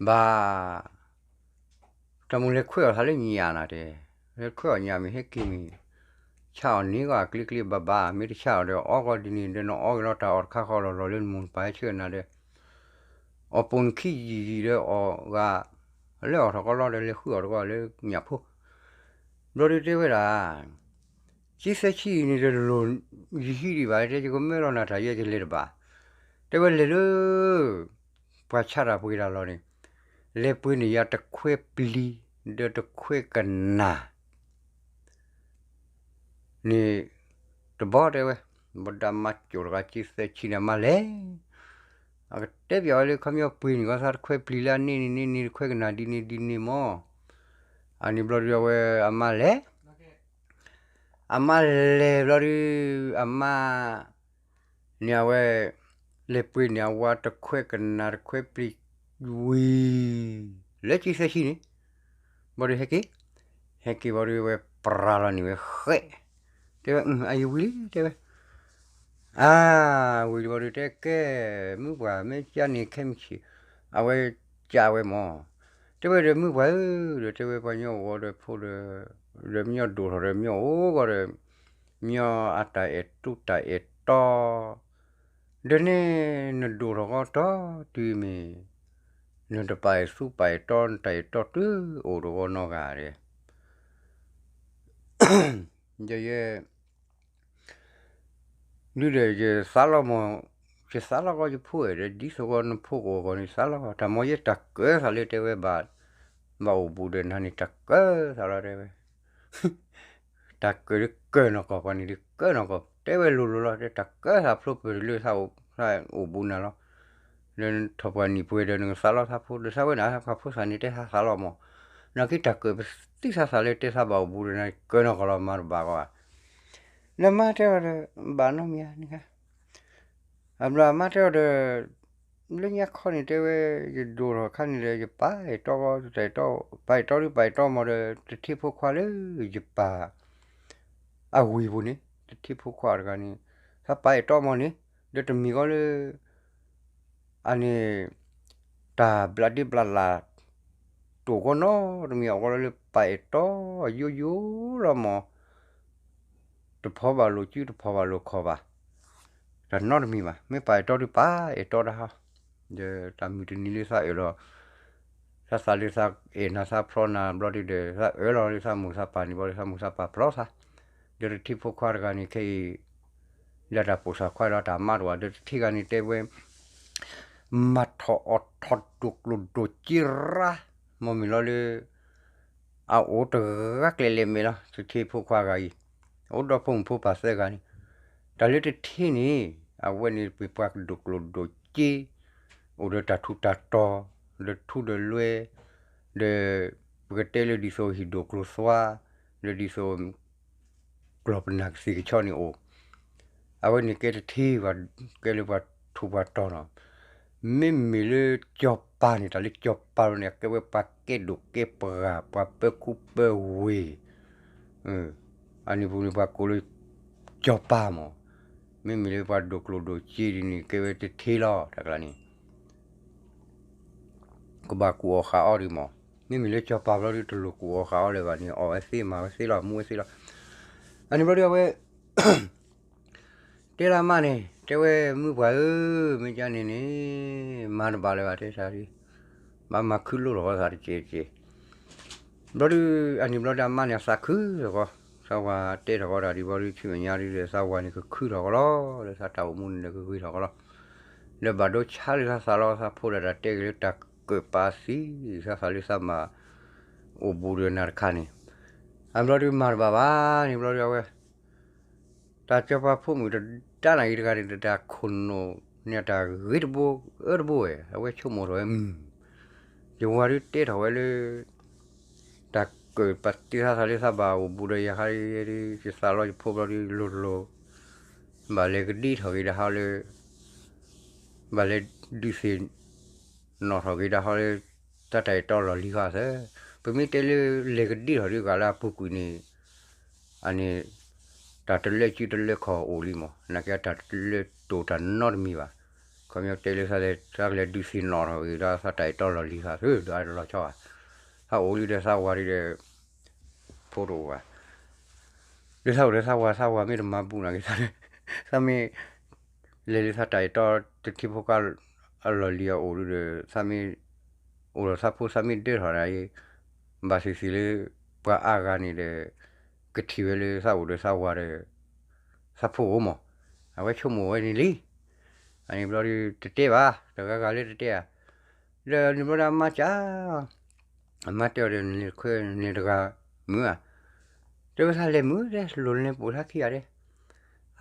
ဘၣ် တၢ်မူလဲၤခွဲးအီၣ်သးလၢညၣ်နၤတဲ, လဲၤခွဲးအီၣ်ညၣ်မ့ၢ်ဟဲက့ၤမ့ၢ်, ဆါအီၣ်န့ၢ်ဂီၢ်အကျ့ကျ့ဘၣ်ဘၣ် မ့ၢ်တဆါအီၣ်ဒီးအီၣ်ဂီၢ်ဒ်န့ၣ်ဒီး နအီၣ်က့ၤလီၤတၢ်အီၣ်တခါဃီလီၤလီၤလၢနမိၢ်နပၢ်ဟဲဆှၢနၤဒီး အီၣ်ပိာ်နခံယံာ်ယံာ်ဒီးအီၣ်ဂၤ လၢအီၣ်ထီၣ်ကီလီၤဒီး လဲၤဃုအီၣ်တဂီၢ်လၢညၣ်ဖိ, ဘျီဒုးတဲဝဲဒၣ်, တဲ ကၠံသၢဆံအံၤန့ၣ် တလိၣ်ယဟံးဒံးဘၣ် တဲ ယကမၢလီၤနၤတၢ်ယဲ ယလဲၤတဘၣ်. တဲဝဲလဲၤလၢ ပှၤဆါတၢ်ပှ့ၤတၢ်လီၢ်န့ၣ် လဲၤပှ့ၤန့ၢ်ယၤတခွဲပျံၤ ဒီးတခွဲကနၣ် န့ၣ် တဘီတဲဝဲ, ဘီဒၣ်မါကိၣ်တဂၤ ကၠံသၢဆံန့ၣ် အမါလဲၤ, အကတဲပၠးဝဲလၢ ခီပညီပှ့ၤန့ၢ်ကီးသးတခွဲပျံၤလၢအန့ၢ်န့ၣ်န့ၣ်န့ၣ် တခွဲကနၣ်ဒ်န့ၣ်ဒ်န့ၣ်မၢ်, အန့ၣ်ဘျီဒုးအဝဲအမါလဲၤ, အမါလဲၤဘျီဒုး အမါ န့ၣ်အဝဲ လဲၤပှ့ၤန့ၢ်အဝၤတခွဲကနၣ်တခွဲပျံၤဝံၤ လၢကၠံသၢဆံန့ၣ်, ဘျီဒုးဟဲက့ၤ, ဟဲက့ၤဘျီဒုးဝဲပြးလီၤန့ၢ်ဝဲဃဲ, တဲဝဲ အယဝံၤလံ တဲဝဲ, အါ ဝံၤလံဘျီဒုးတဲ ကဲ မုၢ်ပှၢ် မ့ၢ်ကန့ၣ်ခဲမုၢ်ဆ့ၣ်, အဝဲကးဝဲမၢ်, တဲဝဲဒီး မုၢ်ပှၢ်ဧၢ, ဒီးတဲဝဲ ပှၤညီအိၣ်ဒီးဖိဒီး ဒီးမညီဒိၣ်ထီၣ်ဒီး မညီအိၣ်ဂီၢ်ဒီး မညီအတၢ်အဲၣ်တူၢ်တၢ်အဲၣ်တီ, ဒီးန့ၣ် နဒိၣ်ထီၣ်ဂီၢ်တီတုၤမ့ၢ် နတပာ်အဲၣ်သူပာ်အဲၣ်တီ နတၢ်အဲၣ်တီတုၤအိၣ်တဂီၢ်နီတဂၤဒဲး, ယဲ ဒုးဒီးယသးလီၤမၢ်, ယသးလီၤဂီၢ်ယဖိအဲၣ်ဒီး ဒ်သိးဂီၢ်နဖိကအိၣ်ဂီၢ်န့ၣ် သးလီၤဂီၢ် တၢ်မ့ၢ်ယဲတၢ်ကၢသးလၢတဲဝဲဘၣ်, ဘၣ်အိၣ်ဘူးဒီးနၤန့ၣ် တၢ်ကၢသးလီၤတဲဝဲ တၢ်ကၢၤဒုးကၢၤနီၢ်ကီၢ် ပှၤန့ၣ်ဒုးကၢၤနီၢ်ကီၢ် တဲဝဲလိၤလိၤလီၤ တဲတၢ်ကၢသးဖျိပၢၢ်လၢသးအိၣ်ဘူးနၤလီၤ, လၢထီၣ်ပှၤနံၣ်ပှဲၤဒီးနကသးလီသးဖိ ဒီးသးဝဲန့ၣ် ပှၤဖိသၣ်န့ၣ်တဲသးသးလီၤမၢ်, နာ်က့တၢ်ကၢၤပသံသးသးလၢတဲသးဘၣ်အိၣ်ဘူးဒီးနၤ ကၢၤနီၢ်ကီၢ်လီၤ မၤတဘၣ်ကီးဘၣ်, လၢမါတဲအီၤဒီး ဘၣ်နီတမံၤဧါန့ၣ် အဘျီအမါတဲအီၤဒီး လၢညါခီန့ၣ်တဲဝဲ ယဒိၣ်ထီၣ်ခါန့ၣ်ဒီး ယပာ်အဲၣ်တီဂီၢ် တၢ်အဲၣ်တီ ပာ်အဲၣ်တီဒုးပာ်အဲၣ်တီမၢ်ဒီး တထံဖိခွါလၢယပာ် အဝ့ၢ်ပူၤန့ၣ် တထံဖိခွါတဂၤန့ၣ် သးပာ်အဲၣ်တီမၢ်န့ၣ် ဒီးတမံၤဃီလၢ အန့ၣ် တၢ်ဘျးဒ့ဘျးလး တိာ်ကီနီတမံၤအဂီၢ်လၢပာ်အဲၣ်တီယိယိလီၤမၢ်, တဖီဘၣ်လိာ်စု တဖီဘၣ်လိာ်ခီၣ်ဘၣ်, တၢ်နီတမံၤဘၣ် မ့ၢ်ပာ်အဲၣ်တီဒုးပာ်အဲၣ်တီတဟါ, ဒီးတၢ်မုၢ်တနံၤလၢသးအၢၣ်လီၤ သးသးလၢသးအဲၣ်နၤသးဖျီနၤဘျီဒုးဒီး သးအၢၣ်လီၤလၢသးမိၢ်သးပၢ်န့ၣ်ဘျီဒီး သးမိၢ်သးပၢ်ဖျီသး, ဒီးတထံဖိခွါတဂၤန့ၣ်ခဲအံၤ လၢတၢ်ပိာ်သးခွါဒီးတၢ်မါတဝၤ ဒီးတထံဂၤန့ၣ်တဲဝဲ မၤထီၣ်အီၣ်ထီၣ်ဒိၣ်ကျိၣ်ဒိၣ်စ့ရါ, မ့ၢ်မ့ၢ်လီၤလၢ အအိၣ်တဂၤကျဲလဲၣ်မဲာ်လီၤ တထံဖိခွါဂၤအံၤ, အိၣ်ဒီးဖိမုၣ်ဖိပၢ်သၢဂၤန့ၣ်, တၢ်လၢတထံန့ၣ် အဝဲန့ၣ်ပပှၤကဒိၣ်ကျိၣ်ဒိၣ်စ့, အိၣ်ဒီးတၢ်ထူးတၢ်တီၤ, ဒီးထူဒီးလွဲ, ဒီး ပကတဲလၢဒ်သိးဟံၣ်ဒိၣ်ကျိၤသွါ, ဒီးဒ်သိး ကျီၢ်ပနၢ်ကသ့ၣ်ကဆီန့ၣ်အိၣ်, အဝဲန့ၣ်ကဲတထံ ကဲလၢပှၤထူးပှၤတီၤနီၤ, မ့မ့ၢ်လၢကၠီၤပၤန့ၣ် တၢ်လၢကၠီၤပၤန့ၣ် အကဲဝဲပှၤကဲဒိၣ်ကဲပှၢ် ပှၤပၢခူပၢဝ့ၢ်, အန့ၣ်ပူၤန့ၣ်ပှၤကိးလၢ ကၠီၤပၤမၢ်, မ့မ့ၢ်လၢပှၤဒိၣ်ကျိၣ်ဒိၣ်စ့ဒ်န့ၣ် ကဲဝဲတထံလီၤ တၢ်ကျါန့ၣ် ကဘၣ်ကူၣ်အီၣ်ဃာ်အီၣ်ဒံးမၢ်, မ့မ့ၢ်လၢကၠီၤပၤဘျီဒုး တလိၣ်ကူၣ်အီၣ်ဃာ်အီၣ်လၢၤဘၣ်န့ၣ် အီၣ်ဝဲသ့မၤဝဲသ့လီၤ မူဝဲသ့လီၤ, အန့ၣ်ဘျီဒုးအဝဲ တဲလၢအမါန့ၣ် တဲဝဲမုၢ်ပှၢ်ဧၢ, မ့ၢ်ကန့ၣ်န့ၣ် မၤတဘၣ်လၢၤဘၣ်တဲသးဒ်, ဘၣ်မၤခုလိၣ်ထီၣ်ဃီသးတကဲးတကဲး, ဘျီဒုး အန့ၣ်ဘျီဒုးအမါန့ၣ်အသးခုထီၣ်ဃီ, သးဝၤတဲထီၣ်ဃီတၢ်ဒ်ဘျီဒုး ဆူမဲာ်ညါဒုးဒီး သးဝၤန့ၣ်ကခုထီၣ်ဃီလီၤ, လၢသးတၢ်အိၣ်မူန့ၣ်ဒီးကဂ့ၤထီၣ်ဃီလီၤ, ဒီးဘၣ်ဒိဆါလၢသးသးလီသးဖိဒီးတၢ်တဲဂ့ၤလၢတၢ်ကၢၣ်ပာ်သံ သးသးလၢသးမၤ အိၣ်ဘူးဒီးနၤတခါန့ၣ်, အဘျီဒုးမၤတဘၣ်ဘၣ်န့ၣ်ဘျီဒုးအဝဲ တၢ်စီၤပၤဖိမုၣ်တဒါနၤဂ့ၤတဂၤန့ၣ် တၢ်ခိၣ်နူာ်န့ၣ်တၢ်ဂ့ၤတဘိအၢတဘိဝဲ အဝဲဆိကမိၣ်ထီၣ်ဝဲ, ယဝၤဒုးတဲထီၣ်ဝဲလၢ တၢ်ကၢၣ်ပာ်တ့သးသးလၢသးဘၣ်အိၣ်ဘူးဒီးယၤခါဒ် ယသးလီယဖိဘျီဒုးလိၤလိၤ, ဘၣ်လဲၤကဒံထီၣ်က့ၤဒၣ်ဟီလၢ ဘၣ်လဲၤဒုးသ့ၣ်နီၣ်ထီၣ်က့ၤဒၣ်ဟီလၢ တၢ်တၢ်အဲၣ်တီလီၢ်လံၤဃီသၢ, ပမ့ၢ်တဲလၢလဲၤကဒံထီၣ်ဒုးဂၤလၢအပူၤကွံာ်န့ၣ် အန့ၣ် တၢ်တလၢစုတလၢခီၣ်အိၣ်လံမး, နာ်က့တၢ်တလၢတိာ်တၢ်နီတမံၤဘၣ်. ခီပညီတဲလၢသးလဲၤ သးကလဲၤဒုးသ့ၣ်နီၣ်ထီၣ်ဂ့ၤဒီးသးတၢ်အဲၣ်တီလီၢ်လံၤဃီသၢ ဒီးအလီၤဆီဘၣ်. သးအိၣ်လံဒီးသးဝၤလံဒီး ဖိတအိၣ်ဘၣ်. လၢသးအိၣ်ဒီးသးဝၤ သးဝၤမ့ၢ်တမၤဘူးနာ်က့ သးမ့ၢ် လဲၤလၢသးတၢ်အဲၣ်တီ တထံဖိခွါအလီၢ်လံၤအအိၣ်ဒီး သးမ့ၢ်အိၣ်ဒီးသးဖိ သးမ့ၢ်ဒၢထီၣ်ဒၣ်အံၤ ဘၣ်သ့ၣ်သ့ၣ်လၢ ပှၤအါဂၤန့ၣ်ဒီး ကထံၣ်ဝဲလၢသးအိၣ်ဒီးသးဝၤဒီး သးဖိအိၣ်မး, အဝဲဆိကမိၣ်ဝဲန့ၣ်လံ. အန့ၣ်ဘျီဒုး တတဲဘၣ်, တဂၤဂၤလၢတတဲဧါ. ဒီးန့ၣ်ဘျီဒုးအမါက အမါတဲအီၤဒီး နလဲၤတခွဲ နလဲၤတဂၤမုာ်ဧါ. တဲဝဲ သးလဲၤမုာ်ဒဲး လိၤလဲၤပိာ်သးခံဂၤဒဲး.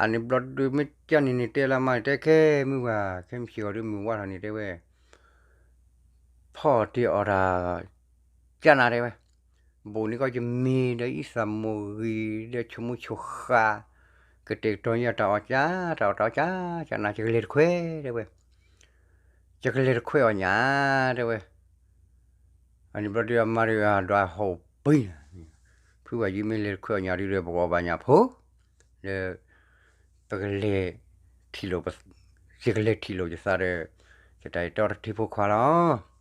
အန့ၣ်ဘျီဒုး မ့ၢ်ကန့ၣ်န့ၣ် တဲလၢအမါန့ၣ် တဲခဲမုာ်ဝဲ, ခဲမုာ်ဆံးဂီၤဒုး မုာ်ဝါထီၣ်န့ၣ် တဲဝဲ ဖီၣ်တ့ၢ်အီၣ်တၢ် ကနၤ တဲဝဲ, ဘူးန့ၢ်ကီၢ်ယမ့ၤဒီး အံသးမိၢ်ဂံၤဒီး ဆိမိၣ်ဆိဃါ, ကတဲာ်ကတီၤယၤတၢ်အီၣ်ကၠၢ တၢ်အီၣ်တၢ်အီကၠၢ ကနၤ ယကလဲၤတခွဲ တဲဝဲ, ယကလဲၤတခွဲအီၣ်ညၣ် တဲဝဲ. အန့ၣ်ဘျီဒုး အမါဒုး အဒွးဟီၣ်ပံၤ, ဖုဝဲယမ့ၢ်လဲၤတခွဲအီၣ်ညၣ်ဒုးဒီး ပကအီၣ်ဘၣ်ညၣ်ဖိ, ဒီး ပကလဲၤ ယကလဲၤထံၣ်လိာ်ယသးဒီး ယတၢ်အဲၣ်တီတထံဖိခွါလီၤ.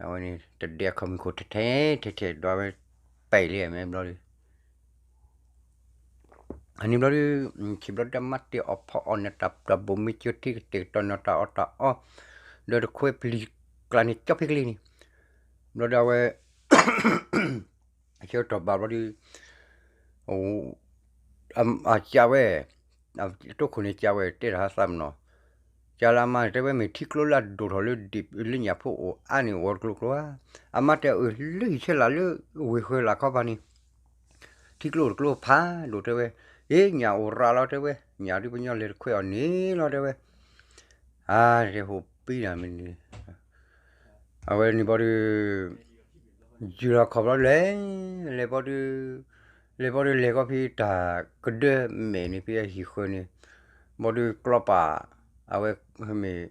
အဝဲန့ၣ် တဒဲအခီၣ်မုၢ်ခိၣ်ထဲထဲထဲထဲ ဒွးဝဲ ပဲာ်လံ အမဲာ်ဘျီဒုး အန့ၣ်ဘျီဒုး ထံၣ်ဘျီဒုး အမါတဲအီၣ်ဖီအီၣ်န့ၣ် တၢ်ဘိၣ်မ့ၢ်ကၠိထံ ကတဲာ်ကတီၤန့ၢ်တၢ်အီၣ်တၢ်အီ, ဒီးတခွဲပျံၤကျါန့ၣ် ကၠီဖံကလံၤန့ၣ်, ဘျီဒုးအဝဲ အဆၢကတီၢ်ဘၣ်ဘျီဒုး အကးဝဲ, အတိၢ်ခိၣ်န့ၣ်ကးဝဲ တဲတၢ်ဟးသးမနီၤ, ကးလၢအမါန့ၣ် တဲဝဲ မ့ၢ်ထံကျိလၢအဒိၣ်ထီၣ်လၢဒံးလၢညၣ်ဖိအိၣ်အါန့ၣ် အိၣ်တကျိၤကျိၤဧါ. အမါတဲအၢ လၢယဆဲးလၢဝ့ၢ်ဃၢၤလၢခီပၤန့ၣ် ထံကျိအိၣ်တကျိၤဖးဒိၣ် တဲဝဲ, အ့ ညၣ်အိၣ်ရးလီၤ တဲဝဲ, ညၣ်ဒုးပညီလဲၤတခွဲအီၣ်န့ၣ်လီၤ တဲဝဲ. အါ တဲဟိၣ်ပံၤနၤမ့ၢ်န့ၣ် အဝဲန့ၣ်ဘျီဒုး ယုၢ်လီၤခီၣ်ဘျီဒုးလဲၤ, လဲၤဘျီဒုး, လဲၤဘျီဒုးလဲၤကီၢ်ဖဲတၢ်ကဒၢမဲာ်န့ၣ် ဖဲအဟံၣ်ဃၢၤန့ၣ်, ဘျီဒုးကျီပာ်, အဝဲမ့ၢ်,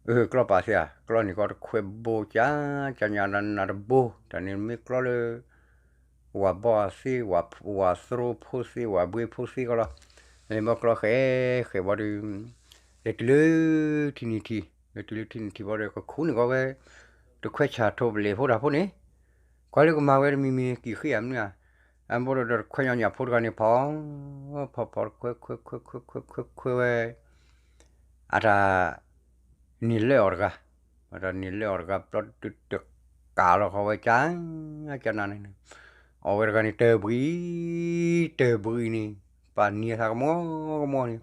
ကျီပာ်သ့ဧါ, ကျီန့ၣ်ကီတခွဲဘိကၠၢ်, ကၠၢ်ညါနးနးတဘိ, တၢ်န့ၣ်မ့ၢ်ကျီလၢ ဝၤဘီၣ်သ့, ဝၤသရိဖိသ့, ဝၤဘှ့ဖိသ့ကီးလီၤ. လဲၤဘျီကျီဃဲးဃဲးဘျီဒုး, လဲၤတုၤလၢထံနံၤထံး, လဲၤတုၤလၢထံနံၤထံးဘျီဒီး ကခူန့ၢ်ကီးဝဲ တခွဲဆၣ်ထိးပလဲာ်ဖိတၢ်ဖိန့ၣ်, ကွၢ်လၢကမၤဝဲတမံၤမံၤ ကံၣ်ဃ့ဧါမနုၤဧါ, အဘိဒီးတခွဲညီနုၢ်ဖိတဂၤန့ၣ် ဖီ, ဖီဖီခွဲခွဲခွဲခွဲခွဲခွဲခွဲခွဲဝဲ အတၢ် န့ၢ်လၢအီၤတဂၤ, အတၢ်န့ၢ်လၢအီၤတဂၤ ဘျီဒုးတကးလီၤဃီဝဲကၠၢ်, ကၠၢ်နၤန့ၣ်, အီၣ်ဝဲတဂၤန့ၣ် တၢၢ်ဘှံး, တၢၢ်ဘှံးန့ၣ်, ပာ်နံၤအသးကမီကမီန့ၣ်,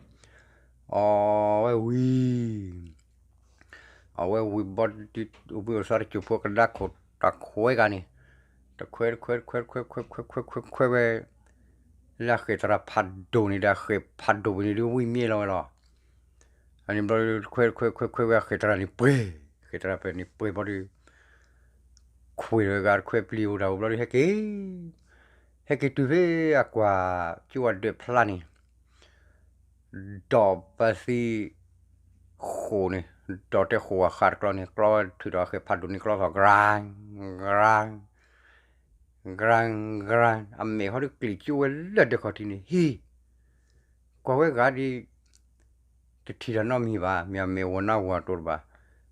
အီၣ်ဝဲဝံၤ, အီၣ်ဝဲဝံၤဘျီဒုး ဝံၤအိၣ်သးတစိၢ်ဖိကဒါခိၣ်တၢ်ခွဲးဂၤန့ၣ်, တခွဲတခွဲတခွဲတခွဲခွဲခွဲခွဲခွဲခွဲဝဲ လၢအဃဲၢ်သရၣ်ဖးဒိၣ်န့ၣ်ဒီး အဃဲၢ်ဖးဒိၣ်ပူၤန့ၣ်ဒုးဝံၣ်မ့ၢ်လီၤဝဲလီၤ. အန့ၣ်ဘျီဒုး တခွဲတခွဲခွဲခွဲဝဲအဃဲၢ်သရၣ်န့ၣ်ပှဲၤ, ဃဲၢ်သရၣ်ဖဲန့ၣ်ပှဲၤဘျီဒုး ခွဲးလီၤဂၤတခွဲပျံၤအိၣ်တၢ်အိၣ်ဘျီဒုး ဟဲက့ၤ, ဟဲက့ၤတုၤဖဲအကွၢ်ကၠိအဒၢးဖျါန့ၣ် ဒီးပသံဃိာ်န့ၣ်, ဒီးတဲဃိာ်အဃးတကျီန့ၣ် ကျီဝဲထုးဒီးအဃဲၢ်ဖးဒိၣ်န့ၣ် ကျီသီၣ် ကရၣ်, ကရၣ်, ကရၣ်, ကရၣ်, အမဲာ်ဟီဒုးကျံၣ်ကၠိဝဲလၢဒၢးခီၣ်ထံးန့ၣ် ဟံၣ်, ကွၢ်ဝဲဂၤဒ် တထံၣ်တၢ်နီတမံၤဘၣ်, မ့ၢ်အမဲာ်ဝီၤနါဝီၤတိၤတဘၣ်.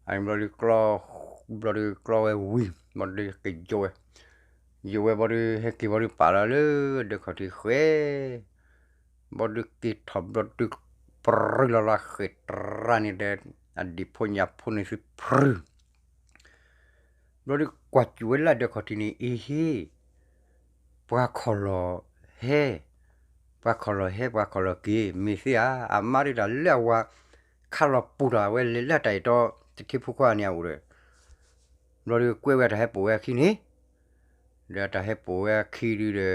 အန့ၣ်ဘျီဒုးကျီ, ဘျီဒုးကျီဝဲဝံၤ, ဘျီဒုးကယိးဝဲ, ယိးဝဲဘျီဒုး ဟဲက့ၤဘျီဒုးပာ်လီၤလၢဒၢးခီၣ်ထံးဃဲ, ဘျီဒုးက့ၤထီၣ်ဘျီဒုး ပြူလီၤလၢအဃဲၢ်တရၣ်န့ၣ်ဒီး အဒံၣ်ဖိညၣ်ဖိန့ၣ်သုပြူ ဘျီဒုးကွၢ်စူၣ်ဝဲလၢဒၢးခီၣ်ထံးန့ၣ် အ့ဟ့, ပှၤခီၣ်လီၢ်ဟဲ, ပှၤခီၣ်လီၢ်ဟဲ ပှၤခီၣ်လီၢ်က့ၤ မ့ၢ်သ့ဧါ. အမါဒုးတၢ်လၢအဝၤခးလီၤပူၤတၢ်ဝဲလဲၤလၢတၢ်အဲၣ်တီတထံဖိခွါန့ၣ်အအိၣ်ဒီး ဘျီဒုးကွဲးဝဲတၢ်ဟဲပိာ်ဝဲအခံန့ၣ်, ဒီးတၢ်ဟဲပိာ်ဝဲအခံဒုးဒီး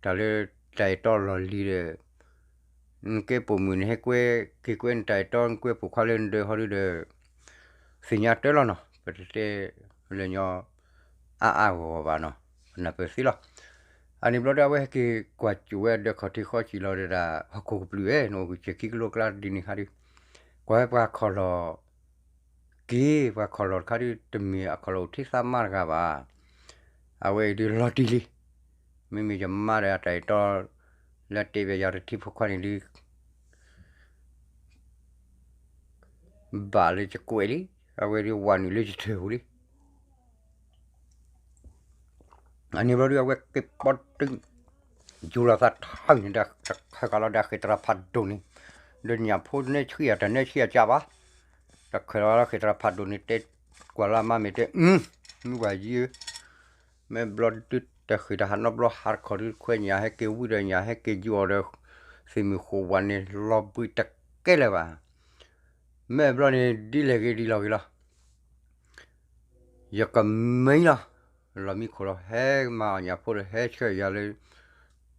တၢ်လၢတၢ်အဲၣ်တီလီၢ်လံၤဒီး နကဲပိာ်မုၣ်န့ၣ် ဟဲကွဲက့ၤကွဲနတၢ်အဲၣ်တီ နကွဲပိာ်ခွါလၢနဒၢးဟီဒုးဒီး သ့ၣ်ညါတၢ်လီၤနီၤ. ပတတဲလၢညီအါအါဂီၢ်ဂီၢ်ဘၣ်နီၤ, ပနၢ်ပၢၢ်သ့လီၤ. အန့ၣ်ဘျီဒုး အဝဲဟဲက့ၤကွၢ်စူၣ်ဝဲဒၢးခီၣ်ထံးဃီစံးလီၤဒီး ဟီၣ်ခိၣ်ကပျုၢ်ဧၢ, နအိၣ်ကစၢၢ်ခံကလိကျါဒ်န့ၣ်ခါဒုး ကွၢ်ဝဲပှၤခီၣ်လီၢ်က့ၤ, ပှၤခီၣ်လီၢ်တခါဒုး တမ့ၢ်အခီၣ်လီၢ်အိၣ်ထဲသးမါတဂၤဘၣ်. အဝဲအံၤဒုးလီၤတံၢ်လံ. မ့မ့ၢ်ယမါဒီးအတၢ်အဲၣ်တီ လၢတဲဘၣ်ယၤတထံဖိခွါန့ၣ်ဒုး ဘၣ်လၢယကွဲးလံ, အဝဲဒုးဝးနုာ်လၢယထၢၣ်ပူၤလံ. အန့ၣ်ဘျီဒုး အဝဲက့ၤပီတုၤ ယူၤလီၤသးထၢၣ်န့ၣ်ဒီး တခၢၣ်ကလီၤဒီးဃဲၢ်သရၣ်ဖးဒိၣ်န့ၣ်, ဒီးညၣ်ဖိနဲဆှံအတၢ်နဲဆှံအကၢ်ဘၣ်, တခၢၣ်လီၤဃဲၢ်သရၣ်ဖးဒိၣ်န့ၣ် တဲကွၢ်လၢအမါမ့ၢ်တဲ မုၢ်ပှၢ်ယံၤဧၢ, မ့ၢ်ဘျီဒုး တဃ့ၢ်တၢ်ဟးနီတဘျီ ဟးတခီဒုးခွဲးညၣ်ဟဲက့ၤဝံဒီး ညၣ်ဟဲက့ၤယုၢ်အီၤဒီး သ့ၣ်မုၣ်ဃိးဝးန့ၣ် လီၤဘှံးတကဲလၢၤဘၣ်. မ့ၢ်ဘျီန့ၣ် ဒ်လဲၣ်ဂ့ၤဒ်လဲၣ်ဂ့ၤလီၤ. ယကမံလီၤ, လီၤမံခိၣ်လီၤ, ဟဲမၤအီၣ်ညၣ်ဖိဒီး ဟဲဆှၢယၤလၢ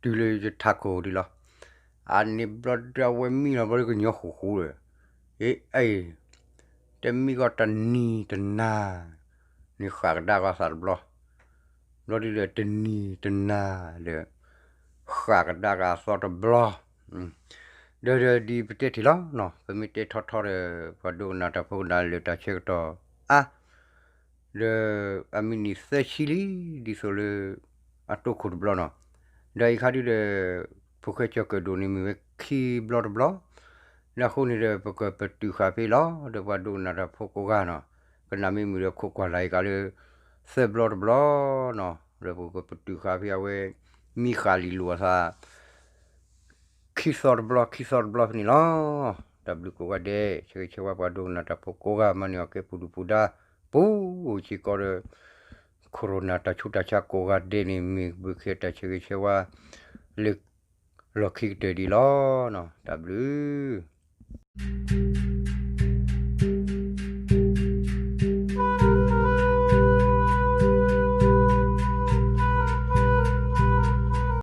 တုၤလၢယထးခိၣ်ဒံးလီၤ. အန့ၣ်ဘျီဒုးအဝဲမံလီၤဘျီဒုး ကညီဃူဃူဒီး, အ့ အ့ တမံဂီၢ်တနံၤတနၤ န့ၣ်ဃၣ်ကဒါကီသးတဘျီ, ဘျီဒုးဒီးတနံၤတနၤဒီး ဃၣ်ကဒါကီသးတဘျီ, ဒီးဒီးဒ်ပတဲထံၣ်လီၤနီၤ, ပမ့ၢ်တဲထီထီဒီး ပှၤဒိကနၣ်တၢ်ဖိကနၣ်လၢတၢ်ဆၢကတီၢ်အါ ဒီးအမံးနံးသၢဆံလံ ဒ်သိးလၢ အတိခိၣ်တဘျီနီၤ, ဒီးအံၤခါဒုးဒီး ဖိၣ်ဃဲကၠီၤကၢၣ်ဒိၣ်န့ၣ်မ့ၢ်ဝဲခံဘျီတဘျီ, ဒီးအဃိန့ၣ်ဒီး ပကပတုာ်ဃာ်ဖဲလီၤ ဒီးပှၤဒိကနၣ်တၢ်ဖိကိးဂၤနီၤ, ကနၣ်မ့ၢ်မုာ်ဒီးခိးကွၢ်လၢ်အံၤကးလၢ သၢဘျီတဘျီနီၤ, ဒီးပကပတုာ်ဃာ်ဖဲအဝဲ မံဃာ်လံာ်လိာ်အသး ခံသီတဘျီ ခံသီတဘျီဖဲန့ၣ်လီၤ. တၢ်ဘျုးကိးဂၤဒဲး ဆၢဂ့ၤဆၢဝါပှၤဒိကနၣ်တၢ်ဖိကိးဂၤ မၤန့ၢ်အီၣ်ကဲပူၤဒုၣ်ပူၤဒါ ပူၤစ့ၢ်ကီးဒီး ခိၣ်ရိၣ်နၢ်တၢ်ဆူးတၢ်ဆါကိးဂၤဒဲးန့ၣ် မ့ၢ်ဘုခ့တၢ်ဆၢဂ့ၤဆၢဝါ လၢလီၢ်ခံကတၢၢ်ဒံးလီၤ. တၢ်ဘျုး